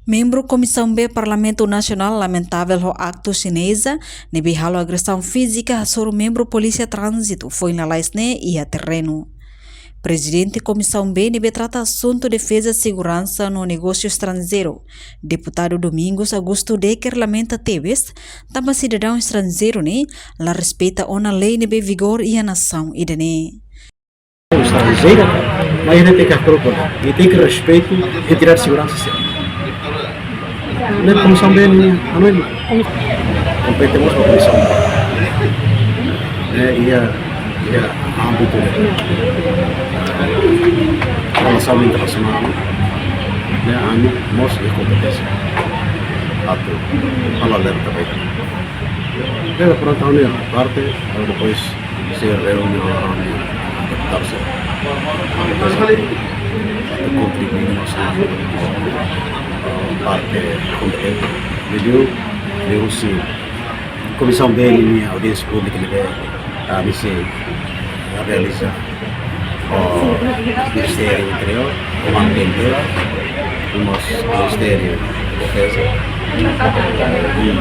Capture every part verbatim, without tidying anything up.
Membru Komisaun B Parlamentu Nasionál lamentavel ho aktu xineza ne'ebé halo agresaun fízika hasoru membru Polísia Tránzitu foin lalais ne'e iha terrenu. Prezidente Komisaun B ne'ebé trata asuntu defeza seguransa no negósiu estranjeiru, Deputadu Domingos Augusto Decker lamenta tebes, tanba sidadaun estranjeiru ne'e la respeita ona lei ne'ebé vigor iha nasaun ida-ne'e. Estranjeiru, mas ita tenke hakru'uk ona, ita tenke respeitu entidade seguransa sira. Ne'e Komisaun B nian, anu, kompete mós ba Komisaun B. Ne'e iha, iha ámbitu de relasaun internasionál, ne'e ami mós iha kompeténsia atu halo alerta ba ita. Ne'e pronto, ami parte, depois sei reúne ho deputadu sira. Depois atu, atu kontribui mós, eh, parte kompetente. Vídeo, vídeo sim. Komisaun B ninia audiénsia públika ne'ebé, ah, ami sei realiza ho Ministériu Interiór, Komandu Interiór, no mós Ministériu Defeza, i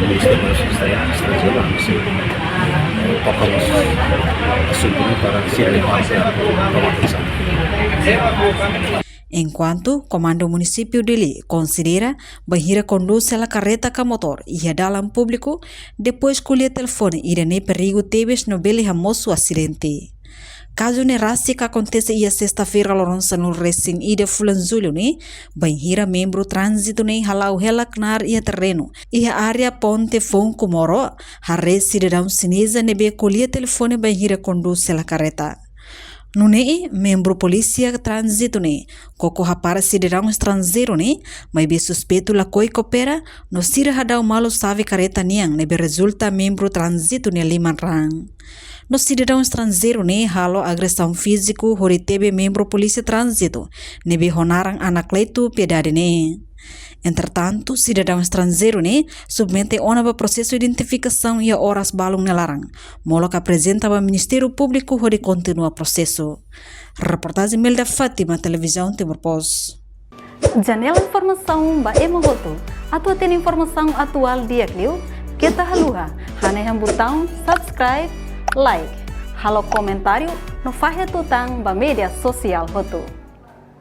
Ministériu Negósius Estranjeirus, ami sei, eh, toka mós asuntu ne'e para sira relevante toma atensaun. Enkuantu, Komandu Munisípiu Dili konsidera bainhira kondús hela karreta ka motór iha dalan públiku, depois ko'alia telefone ida-ne'e perigu tebes no bele hamosu asidente. Kazu ne'e rasik akontese iha sesta-feira loron sanulu-resin-ida fulan Jullu ne'e, bainhira membru tránzitu ne'e hala'o hela knaar iha terrenu, iha área Ponte Foun Comoro, haree sidadaun xineza ne'ebé ko'alia telefone bainhira kondús hela karreta. Nune'e, membru Polísia Tránzitu ne'e koko hapara sidadaun estranjeiru ne'e, maibé suspeitu lakohi koopera, no sira hadau malu xave karreta nian ne'ebé rezulta membru tránzitu nia liman raan. No sidadaun estranjeiru ne'e halo agresaun fíziku hodi tebe membru Polísia Tránzitu ne'ebé ho naran Anacleto Piedade ne'e. Entretantu, sidadaun estranjeiru ne'e submete ona ba prosesu identifikasaun iha oras balun nia laran, molok aprezenta ba Ministériu Públiku hodi kontinua prosesu. Reportajen Melda Fátima, Televizaun Timor Post. Janela informasaun ba ema hotu. Atu hatene informasaun atuál di'ak liu, keta haluha hanehan butaun subscribe, like, halo komentáriu no fahe tutan ba média sosiál hotu.